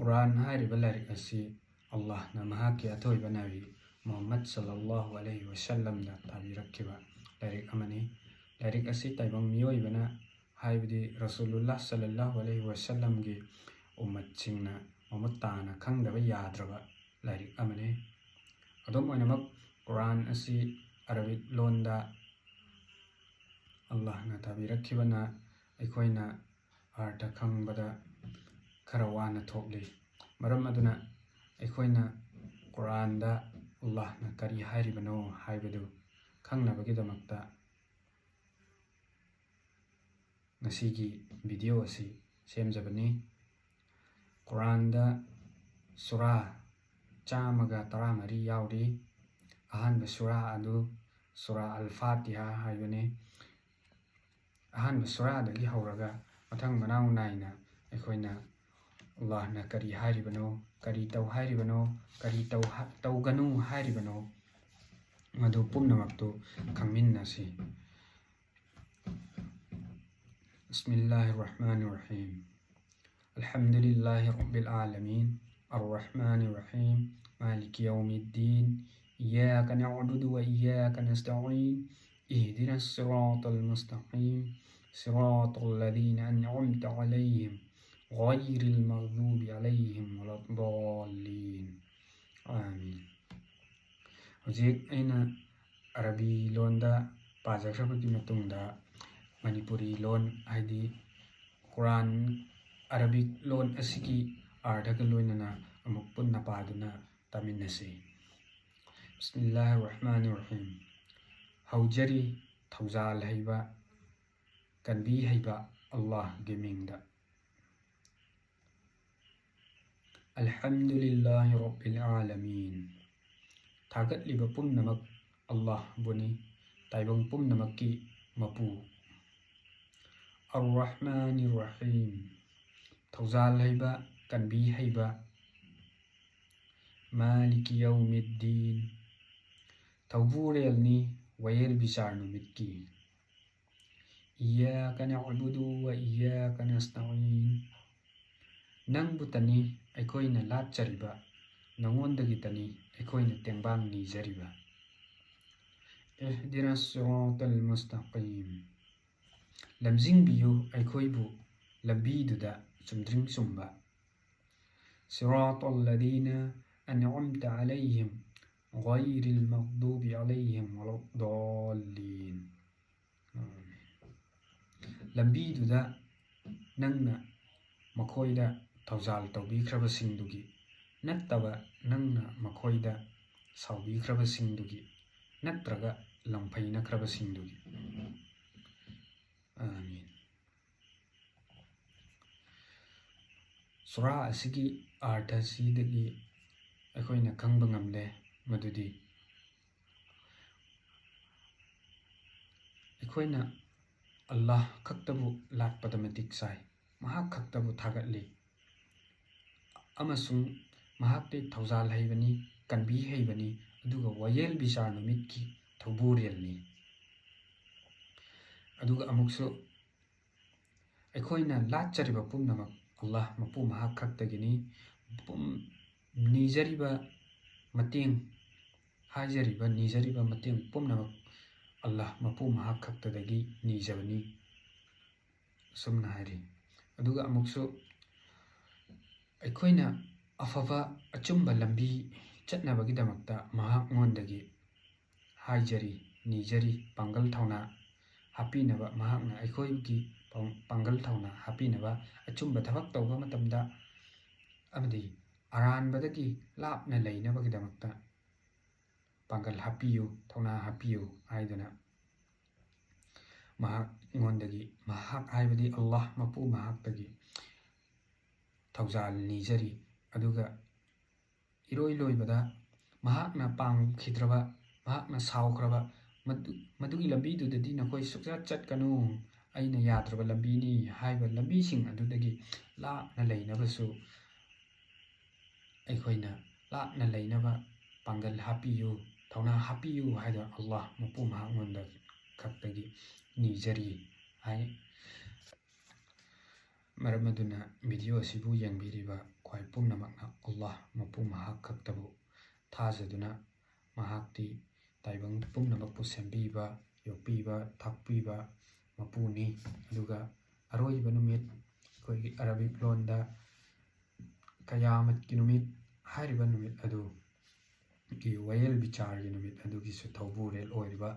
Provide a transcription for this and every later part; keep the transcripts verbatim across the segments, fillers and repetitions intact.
ꯀꯨꯔꯥꯟ ꯍꯥꯏꯔꯤꯕ ꯂꯥꯏꯔꯤꯛ ꯑꯁꯤ ꯑꯜꯂꯥꯍꯅ ꯃꯍꯥꯛꯀꯤ ꯑꯊꯣꯏꯕ ꯅꯕꯤ ꯃꯨꯍꯝꯃꯗ ꯁꯜꯂꯜꯂꯥꯍꯨ ꯑꯂꯩꯍꯤ ꯋꯁꯜꯂꯝꯗ ꯊꯥꯕꯤꯔꯛꯈꯤꯕ ꯂꯥꯏꯔꯤꯛ ꯑꯃꯅꯤ꯫ ꯂꯥꯏꯔꯤꯛ ꯑꯁꯤ ꯇꯥꯏꯕꯪ ꯃꯤꯑꯣꯏꯕꯅ, ꯍꯥꯏꯕꯗꯤ ꯔꯁꯨꯂꯨꯜꯂꯥꯍ ꯁꯜꯂꯜꯂꯥꯍꯨ ꯑꯂꯩꯍꯤ ꯋꯁꯜꯂꯝꯒꯤ ꯎꯝꯃꯠꯁꯤꯡꯅ ꯃꯃꯨꯠ ꯇꯥꯅ ꯈꯪꯗꯕ ꯌꯥꯗ꯭ꯔꯕ ꯂꯥꯏꯔꯤꯛ ꯑꯃꯅꯤ꯫ ꯑꯗꯨꯝ ꯑꯣꯏꯅꯃꯛ, ꯀꯨꯔꯥꯟ ꯑꯁꯤ ꯑꯔꯕꯤꯛ ꯂꯣꯟꯗ ꯑꯜꯂꯥꯍꯅ ꯊꯥꯕꯤꯔꯛꯈꯤꯕꯅ ꯑꯩꯈꯣꯏꯅ ꯑꯔꯊ ꯈꯪꯕꯗ ꯈꯔ ꯋꯥꯅ ꯊꯣꯛꯂꯤ꯫ ꯃꯔꯝ ꯑꯗꯨꯅ ꯑꯩꯈꯣꯏꯅ ꯀꯨꯔꯥꯟꯗ ꯑꯜꯂꯥꯍꯅ ꯀꯔꯤ ꯍꯥꯏꯔꯤꯕꯅꯣ ꯍꯥꯏꯕꯗꯨ ꯈꯪꯅꯕꯒꯤꯗꯃꯛꯇ ꯉꯁꯤꯒꯤ ꯚꯤꯗꯤꯑꯣ ꯑꯁꯤ ꯁꯦꯝꯖꯕꯅꯤ꯫ ꯀꯨꯔꯥꯟꯗ ꯁꯨꯔꯥ ꯆꯥꯝꯃꯒ ꯇꯔꯥꯃꯔꯤ ꯌꯥꯎꯔꯤ꯫ ꯑꯍꯥꯟꯕ ꯁꯨꯔꯥ ꯑꯗꯨ ꯁꯨꯔꯥ ꯑꯜ ꯐꯥꯇꯤꯍꯥ ꯍꯥꯏꯕꯅꯤ꯫ ꯑꯍꯥꯟꯕ ꯁꯨꯔꯥꯗꯒꯤ ꯍꯧꯔꯒ ꯃꯊꯪ ꯃꯅꯥꯎ ꯅꯥꯏꯅ ꯑꯩꯈꯣꯏꯅ ꯑꯜꯂꯥꯍꯅ ꯀꯔꯤ ꯍꯥꯏꯔꯤꯕꯅꯣ, ꯀꯔꯤ ꯇꯧ ꯍꯥꯏꯔꯤꯕꯅꯣ, ꯀꯔꯤ ꯇꯧ ꯍꯥ-, ꯇꯧꯒꯅꯨ ꯍꯥꯏꯔꯤꯕꯅꯣ, ꯃꯗꯨ ꯄꯨꯝꯅꯃꯛꯇꯨ ꯈꯪꯃꯤꯟꯅꯁꯤ꯫ بسم الله الرحمن الرحيم. الحمد لله رب العالمين. الرحمن الرحيم. مالك يوم الدين. إياك نعبد وإياك نستعين. اهدنا الصراط المستقيم. صراط الذين أنعمت عليهم. غير المغضوب عليهم ولا الضالين. آمين. ꯍꯧꯖꯤꯛ ꯑꯩꯅ ꯑꯔꯕꯤ ꯂꯣꯟꯗ ꯄꯥꯖꯈ꯭ꯔꯕꯒꯤ ꯃꯇꯨꯡꯗ ꯃꯅꯤꯄꯨꯔꯤ ꯂꯣꯟ, ꯍꯥꯏꯗꯤ ꯀꯨꯔꯥꯟ ꯑꯔꯕꯤꯛ ꯂꯣꯟ ꯑꯁꯤꯒꯤ ꯑꯥꯔꯊꯒ ꯂꯣꯏꯅꯅ ꯑꯃꯨꯛ ꯄꯨꯟꯅ ꯄꯥꯗꯨꯅ ꯇꯥꯃꯤꯟꯅꯁꯤ꯫ ꯕꯤꯁꯃꯤꯜꯂꯥꯍꯤꯔ ꯔꯍꯃꯥꯅꯤꯔ ꯔꯍꯤꯝ꯫ ꯍꯧꯖꯔꯤ ꯊꯧꯖꯥꯜ ꯍꯩꯕ, ꯀꯟꯕꯤ ꯍꯩꯕ ꯑꯜꯂꯥꯍꯒꯤ ꯃꯤꯡꯗ꯫ ꯑꯜꯍꯝꯗꯨꯂꯤꯜꯂꯥꯍꯤ ꯔꯕꯤꯜ ꯑꯥꯂꯃꯤꯟ꯫ ꯊꯥꯒꯠꯂꯤꯕ ꯄꯨꯝꯅꯃꯛ ꯑꯜꯂꯥꯍꯕꯨꯅꯤ, ꯇꯥꯏꯕꯪ ꯄꯨꯝꯅꯃꯛꯀꯤ ꯃꯄꯨ꯫ ꯑꯔ ꯔꯍꯃꯥꯅꯤꯔ ꯔꯍꯤꯝ꯫ ꯊꯧꯖꯥꯜ ꯍꯩꯕ, ꯀꯟꯕꯤ ꯍꯩꯕ꯫ ꯃꯥꯂꯤꯀꯤ ꯌꯧꯃꯤꯗꯤꯟ꯫ ꯊꯧꯕꯨꯔꯦꯜꯅꯤ, ꯋꯥꯌꯦꯜ ꯕꯤꯆꯥꯔ ꯅꯨꯃꯤꯠꯀꯤ꯫ ꯏꯌꯥꯀ ꯅꯑꯕꯨꯗꯨ ꯋ ꯏꯌꯥꯀ ꯅꯁꯇꯥꯏꯟ꯫ ꯅꯪꯕꯨꯇꯅꯤ ꯑꯩꯈꯣꯏꯅ ꯂꯥꯠꯆꯔꯤꯕ, ꯅꯉꯣꯟꯗꯒꯤꯇꯅꯤ ꯑꯩꯈꯣꯏꯅ ꯇꯦꯡꯕꯥꯡ ꯅꯤꯖꯔꯤꯕ꯫ اهدنا الصراط المستقيم. ꯂꯝꯖꯤꯡꯕꯤꯌꯨ ꯑꯩꯈꯣꯏꯕꯨ ꯂꯝꯕꯤꯗꯨꯗ ꯆꯨꯝꯗ꯭ꯔꯤꯡ ꯆꯨꯝꯕ꯫ صراط الذين أنعمت عليهم غير المغضوب عليهم ولا الضالين. ꯂꯝꯕꯤꯗꯨꯗ ꯅꯪꯅ ꯃꯈꯣꯏꯗ ꯊꯧꯖꯥꯜ ꯇꯧꯕꯤꯈ꯭ꯔꯕꯁꯤꯡꯗꯨꯒꯤ ꯅꯠꯇꯕ, ꯅꯪꯅ ꯃꯈꯣꯏꯗ ꯁꯥꯎꯕꯤꯈ꯭ꯔꯕꯁꯤꯡꯗꯨꯒꯤ ꯅꯠꯇ꯭ꯔꯒ ꯂꯪꯐꯩꯅꯈ꯭ꯔꯕꯁꯤꯡꯗꯨꯒꯤ꯫ ꯑꯥꯃꯤꯟ꯫ ꯁꯨꯔꯥ ꯑꯁꯤꯒꯤ ꯑꯥꯔꯊ ꯑꯁꯤꯗꯒꯤ ꯑꯩꯈꯣꯏꯅ ꯈꯪꯕ ꯉꯝꯂꯦ ꯃꯗꯨꯗꯤ ꯑꯩꯈꯣꯏꯅ ꯑꯜꯂꯥꯍ ꯈꯛꯇꯕꯨ ꯂꯥꯠꯄꯗ ꯃꯇꯤꯛ ꯆꯥꯏ, ꯃꯍꯥꯛ ꯈꯛꯇꯕꯨ ꯊꯥꯒꯠꯂꯤ ꯑꯃꯁꯨꯡ ꯃꯍꯥꯛꯇꯤ ꯊꯧꯖꯥꯜ ꯍꯩꯕꯅꯤ, ꯀꯟꯕꯤ ꯍꯩꯕꯅꯤ, ꯑꯗꯨꯒ ꯋꯥꯌꯦꯜ ꯕꯤꯆꯥꯔ ꯅꯨꯃꯤꯠꯀꯤ ꯊꯧꯕꯨꯔꯦꯜꯅꯤ꯫ ꯑꯗꯨꯒ ꯑꯃꯨꯛꯁꯨ ꯑꯩꯈꯣꯏꯅ ꯂꯥꯠꯆꯔꯤꯕ ꯄꯨꯝꯅꯃꯛ ꯑꯜꯂꯥꯍ ꯃꯄꯨ ꯃꯍꯥꯛ ꯈꯛꯇꯒꯤꯅꯤ꯫ ꯄꯨꯝ-, ꯅꯤꯖꯔꯤꯕ ꯃꯇꯦꯡ, ꯍꯥꯏꯖꯔꯤꯕ, ꯅꯤꯖꯔꯤꯕ ꯃꯇꯦꯡ ꯄꯨꯝꯅꯃꯛ ꯑꯜꯂꯥꯍ ꯃꯄꯨ ꯃꯍꯥꯛ ꯈꯛꯇꯗꯒꯤ ꯅꯤꯖꯕꯅꯤ꯫ ꯑꯁꯨꯝꯅ ꯍꯥꯏꯔꯤ꯫ ꯑꯗꯨꯒ ꯑꯃꯨꯛꯁꯨ ꯑꯩꯈꯣꯏꯅ ꯑꯐꯕ ꯑꯆꯨꯝꯕ ꯂꯝꯕꯤ ꯆꯠꯅꯕꯒꯤꯗꯃꯛꯇ ꯃꯍꯥꯛꯉꯣꯟꯗꯒꯤ ꯍꯥꯏꯖꯔꯤ, ꯅꯤꯖꯔꯤ, ꯄꯥꯡꯒꯜ ꯊꯧꯅꯥ ꯍꯥꯞꯄꯤꯅꯕ, ꯃꯍꯥꯛꯅ ꯑꯩꯈꯣꯏꯒꯤ ꯄꯥꯡ-, ꯄꯥꯡꯒꯜ ꯊꯧꯅꯥ ꯍꯥꯞꯄꯤꯅꯕ, ꯑꯆꯨꯝꯕ ꯊꯕꯛ ꯇꯧꯕ ꯃꯇꯝꯗ ꯑꯃꯗꯤ ꯑꯔꯥꯟꯕꯗꯒꯤ ꯂꯥꯞꯅ ꯂꯩꯅꯕꯒꯤꯗꯃꯛꯇ ꯄꯥꯡꯒꯜ ꯍꯥꯞꯄꯤꯌꯨ, ꯊꯧꯅꯥ ꯍꯥꯞꯄꯤꯌꯨ ꯍꯥꯏꯗꯨꯅ ꯃꯍꯥꯛꯉꯣꯟꯗꯒꯤ, ꯃꯍꯥꯛ ꯍꯥꯏꯕꯗꯤ ꯑꯜꯂꯥꯍ ꯃꯄꯨ ꯃꯍꯥꯛꯇꯒꯤ ꯊꯧꯖꯥꯜ ꯅꯤꯖꯔꯤ꯫ ꯑꯗꯨꯒ ꯏꯔꯣꯏ ꯂꯣꯏꯕꯗ ꯃꯍꯥꯛꯅ ꯄꯥꯝꯈꯤꯗ꯭ꯔꯕ, ꯃꯍꯥꯛꯅ ꯁꯥꯎꯈ꯭ꯔꯕ, ꯃꯗꯨ-, ꯃꯗꯨꯒꯤ ꯂꯝꯕꯤꯗꯨꯗꯗꯤ ꯅꯈꯣꯏ ꯁꯨꯛꯆꯠ ꯆꯠꯀꯅꯨ, ꯑꯩꯅ ꯌꯥꯗ꯭ꯔꯕ ꯂꯝꯕꯤꯅꯤ ꯍꯥꯏꯕ ꯂꯝꯕꯤꯁꯤꯡ ꯑꯗꯨꯗꯒꯤ ꯂꯥꯞꯅ ꯂꯩꯅꯕꯁꯨ ꯑꯩꯈꯣꯏꯅ ꯂꯥꯞꯅ ꯂꯩꯅꯕ ꯄꯥꯡꯒꯜ ꯍꯥꯞꯄꯤꯌꯨ, ꯊꯧꯅꯥ ꯍꯥꯞꯄꯤꯌꯨ ꯍꯥꯏꯗꯨꯅ ꯑꯜꯂꯥꯍ ꯃꯄꯨ ꯃꯍꯥꯛꯉꯣꯟꯗ ꯈꯛꯇꯒꯤ ꯅꯤꯖꯔꯤ ꯍꯥꯏ꯫ ꯃꯔꯝ ꯑꯗꯨꯅ video ꯑꯁꯤꯕꯨ ꯌꯦꯡꯕꯤꯔꯤꯕ ꯈ꯭ꯋꯥꯏ ꯄꯨꯝꯅꯃꯛꯅ ꯑꯜꯂꯥꯍ ꯃꯄꯨ ꯃꯍꯥꯛ ꯈꯛꯇꯕꯨ ꯊꯥꯖꯗꯨꯅ, ꯃꯍꯥꯛꯇꯤ ꯇꯥꯏꯕꯪ ꯄꯨꯝꯅꯃꯛꯄꯨ ꯁꯦꯝꯕꯤꯕ, ꯌꯣꯛꯄꯤꯕ, ꯊꯥꯛꯄꯤꯕ ꯃꯄꯨꯅꯤ꯫ ꯑꯗꯨꯒ ꯑꯔꯣꯏꯕ ꯅꯨꯃꯤꯠ, ꯑꯩꯈꯣꯏꯒꯤ ꯑꯔꯥꯕꯤꯛ ꯂꯣꯟꯗ ꯀꯌꯥꯃꯠꯀꯤ ꯅꯨꯃꯤꯠ ꯍꯥꯏꯔꯤꯕ ꯅꯨꯃꯤꯠ ꯑꯗꯨꯒꯤ ꯋꯥꯌꯦꯜ ꯕꯤꯆꯥꯔꯒꯤ ꯅꯨꯃꯤꯠ ꯑꯗꯨꯒꯤꯁꯨ ꯊꯧꯕꯨꯔꯦꯜ ꯑꯣꯏꯔꯤꯕ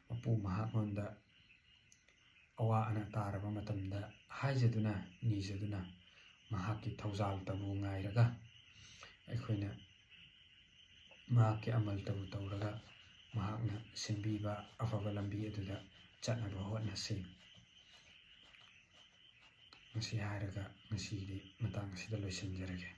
ꯃꯄꯨ ꯃꯍꯥꯛꯉꯣꯟꯗ ꯑꯋꯥ ꯑꯅꯥ ꯇꯥꯔꯕ ꯃꯇꯝꯗ ꯍꯥꯏꯖꯗꯨꯅ, ꯅꯤꯖꯗꯨꯅ, ꯃꯍꯥꯛꯀꯤ ꯊꯧꯖꯥꯜꯇꯕꯨ ꯉꯥꯏꯔꯒ, ꯑꯩꯈꯣꯏꯅ ꯃꯍꯥꯛꯀꯤ ꯑꯃꯜꯇꯕꯨ ꯇꯧꯔꯒ, ꯃꯍꯥꯛꯅ ꯁꯤꯟꯕꯤꯕ ꯑꯐꯕ ꯂꯝꯕꯤ ꯑꯗꯨꯗ ꯆꯠꯅꯕ ꯍꯣꯠꯅꯁꯤ꯫ ꯃꯁꯤ ꯍꯥꯏꯔꯒ ꯉꯁꯤꯒꯤꯗꯤ ꯃꯇꯥꯡ ꯑꯁꯤꯗ ꯂꯣꯏꯁꯤꯟꯖꯔꯒꯦ꯫